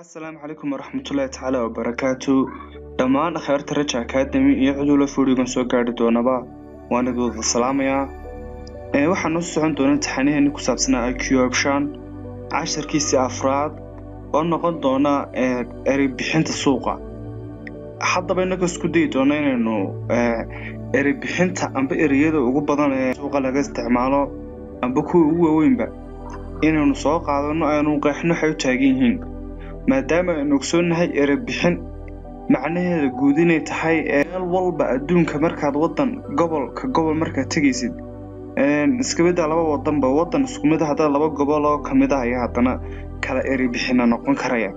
Asalaamu calaykum waraxmatullaahi tacaala wabarakaatu. Dhammaan akhyaarta Raja Academy iyo cid furigan soo gaari doonaba waan idin wada salaamayaa. Waxaan noo socon doona imtixaanaheeni ku saabsanaa IQ Option, casharkiisii afraad oo noqon doona erey bixinta suuqa. Haddaba inaga isku dayi doona inaynu erey bixinta amba ereyada ugu badan ee suuqa laga isticmaalo amba kuwa ugu waaweynba inaynu soo qaadano, aynu qeexno waxay u taagan yihiin, maadaama aynu ogsoonnahay erey bixin macnaheeda guud inay tahay meel walba adduunka markaad wadan gobol ka gobol markaad tegaysid, iskabadaa laba wadanba, wadan isku mid ah haddaad laba gobol oo kamid ah ayaa haddana kala erey bixina noqon karaya,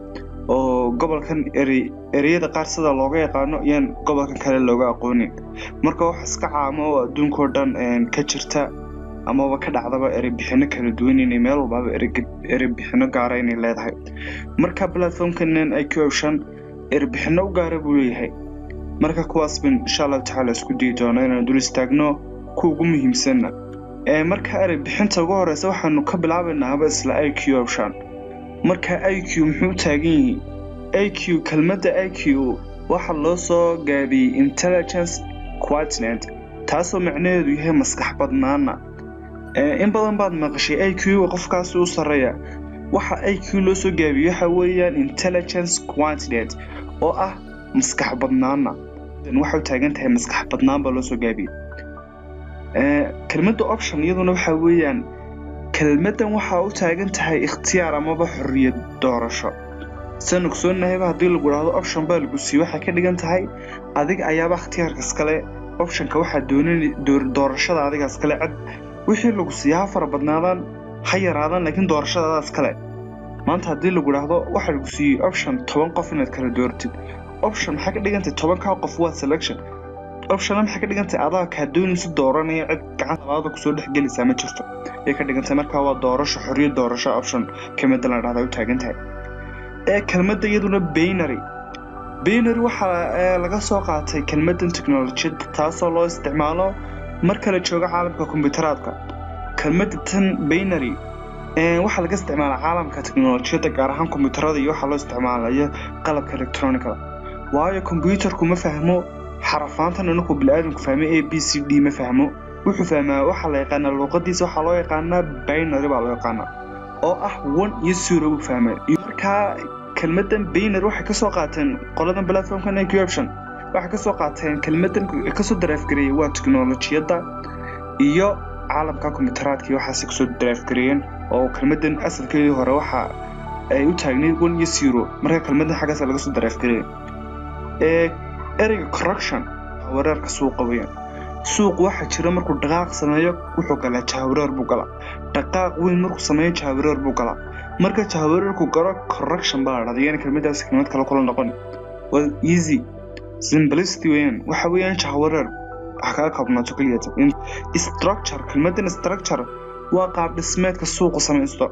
oo gobolkan erey ereyada qaar sida looga yaqaano iyaan gobolkan kale looga aqoonin. Marka wax iska caamo oo adduunka oo dhan ka jirta amaba ka dhacdaba erey bixino kala duwan inay meel walbaaba erey bixino gaara inay leedahay. Marka platformkan IQ Option erey bixino u gaara buu leeyahay. Marka kuwaas bin insha Allahu tacaala isku dayi doono inaan dul istaagno kuwa ugu muhiimsanna. Marka erey bixinta ugu horeysa waxaanu ka bilaabaynaaba isla IQ Option. Marka IQ muxuu u taagan yahay? IQ, kelmadda IQ waxaa loo soo gaabiyey intelligence quotient, taasoo macnaheedu yahay maskax badnaana. In badan baad maqashay IQ qofkaasi u sarreeya. Waxa IQ loo soo gaabiyey waxa weeyaan intelligence quotient, oo ah maskax badnaana. Waxay u taagan tahay maskax badnaan baa loo soo gaabiyey. Kelmadda option iyaduna waxa weeyaan kelmaddan waxaa u taagan tahay ikhtiyaar amaba xorriyad doorasho. Sidaan ogsoonnahayba, haddii lagu dhahdo option baa lagu siiyey, waxay ka dhigan tahay adiga ayaaba ikhtiyaarka iskale optionka. Waxaa doonan doorashada adiga iskale. Cid wixii lagu siiya ha fara badnaadaan, ha yaraadaan, laakiin doorashada adaa iskale. Maanta haddii lagu dhahdo waxaa lagu siiyey option 10 qof inaad kala dooratid, option maxay ka dhigantay? 10-kaa qof waa selection. Optionna maxay ka dhigantay? Adaa kaa doonaysa dooranaya, cid gacanta labaada kusoo dhex gelaysaa ma jirto ayay ka dhigantay. Markaa waa doorasho, xorriyad doorasho option kelmadda la dhahda u taagan tahay. Ee kelmadda iyaduna binary. Binary waxaa laga soo qaatay kelmaddan teknolojiyadda, taasoo loo isticmaalo marka la joogo caalamka kombiyuuteraadka. Kelmadda tan binary waxaa laga isticmaalaa caalamka teknolojiyadda, gaar ahaan kombiyuutarada iyo waxaa loo isticmaalayo qalabka electronicada, waayo kombiyuutarku ma fahmo xarafaantan inaku biniaadamku fahmay, A B C D ma fahmo. Wuxuu fahmaa waxaa la yaqaanaa luuqadiisa, waxaa loo yaqaanaa binary baa loo yaqaanaa, oo ah one iyo zero buu fahmay. Markaa kelmaddan binary waxay kasoo qaateen qoladan platformkan IQ Option, waxay kasoo qaateen kelmaddan, kasoo derive gareeyey waa teknolojiyadda iyo caalamka kombiyuuteraadka iyo waxaasay kasoo derive gareeyeen, oo kelmaddan asalkeedii hore waxa ay u taagnayd one iyo zero. Marka kelmaddan xaggaas laga soo derive gareeyey. Ereyga correction, wareerka suuqa weeyaan. Suuq waxaa jira markuu dhaqaaq sameeyo wuxuu galaa jahawareer buu galaa. Dhaqaaq weyn markuu sameeyo jahawareer buu galaa. Marka jahawareerku galo correction baa la dhahda. Iyana kelmaddaas kelmad kale kula noqon, waa easy simplicity weeyaan. Waxa weeyaan jahawareer wax kaga koobnaato keliya. Structure, kelmaddan structure waa qaab dhismeedka suuqu samaysto.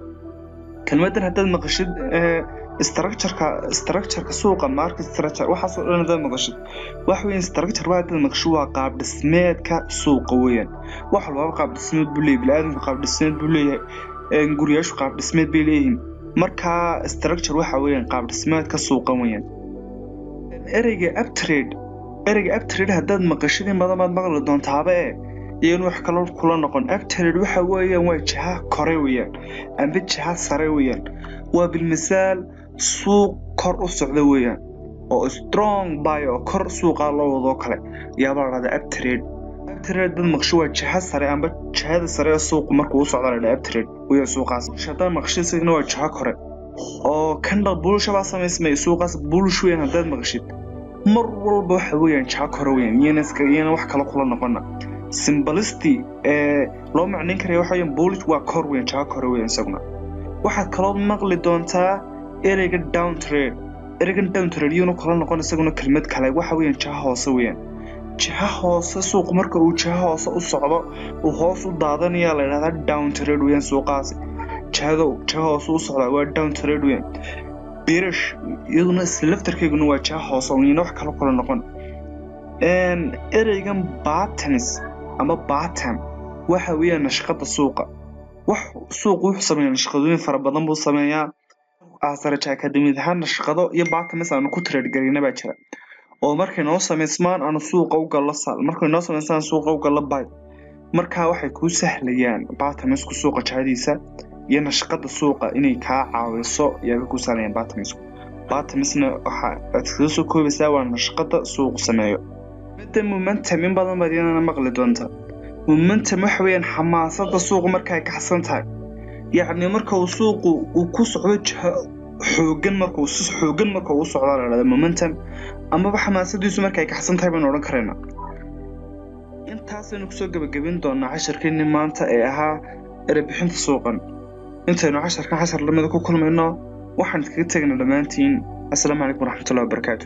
Kelmaddan haddaad maqashid, structureka, structureka suuqa, market structure, waxaasoo dhan haddaad maqashid, wax weyn structure waa haddaad maqashid, waa qaab dhismeedka suuqa weeyaan. Wax walbaba qaab dhismeed buu leeyahay. Biniaadamku qaab dhismeed buu leeyahay, guriyaashu qaab dhismeed bay leeyihiin. Marka structure waxa weeyaan qaab dhismeedka suuqa weeyaan. Ereyga uptrend, ereyga uptrend haddaad maqashid, in badan baad maqli doontaaba e iyan wax kaloo kula noqon. Uptrend waxa weeyaan waa jiha kore weeyaan amba jiha sare weeyaan. Waa bilmisaal suuq kor u socda weeyaan, oo strong buy oo kor suuqa loo wadoo kale yaabaa la dhahdaa uptrend. Uptrend dad maqasho waa jiha sare amba jihada sare ee suuqu markuu u socda la dhahdaa uptrend weeyaan suuqaas. Haddaad maqashid isagana waa jiha kore oo candle bullish baa samaysmay, suuqaas bullish weeyaan. Haddaad maqashid mar walba waxa weeyaan jiha kore weeyaan. Iyana wax kale kula noqona, simplicity ee loo macnayn karaya waxa weeyaan bullish waa kor weeyaan, jiha kore weeyaan isaguna. Waxaad kaloo maqli doontaa ereyga downtrend. Ereygan downtrend iyuna kula noqon isaguna kelmad kale, waxa weeyaan jiha hoose weeyaan. Jiha hoose, suuq marka uu jiha hoose u socdo, uu hoos u daadanaya la yidhahdaa downtrend weeyaan. Suuqaasi jihada jiha hoose u socdaa waa downtrend weeyaan. Bearish iyaduna isla laftarkeyguna waa jiha hoose oo iyana wax kale kula noqon. Ereygan patterns ama pattern waxa weeyaan nashqada suuqa. Wax suuqu wuxuu sameeyaa nashqadooyin fara badan buu sameeyaa. Asaraja Academy ahaan nashqado iyo patterns aanu ku trade garayna baa jira, oo markay noo samaysmaan aanu suuqa u gallo sell, markay noo samaysmaan suuqa u gallo buy. Markaa waxay kuu sahlayaan patternsku suuqa jihadiisa iyo nashqada suuqa inay kaa caawiso iyaga kuu sahlayaan patternsku. Patternsna waxa aad kaga soo koobaysaa waa nashqada suuqu sameeyo. Midda momentum in badan baad iyadana maqli doontaa. Momentum waxa weeyaan xamaasada suuqu marka ay kacsan tahay, yacni marka uu suuqu uu ku socdo jiho xooggan, marka uu si xooggan marka uu socdo la dhahdaa momentum, amaba xamaasadiisu marka ay kacsan tahay baynu odhan karaynaa. Intaasaynu kusoo gebagabin doonaa casharkeenii maanta ee ahaa erebixinta suuqan. Intaynu casharkan cashar lamida ku kulmayno, waxaan iskaga tegaynaa dhammaantiin assalaamu calaykum waraxmatullahi wabarakaatu.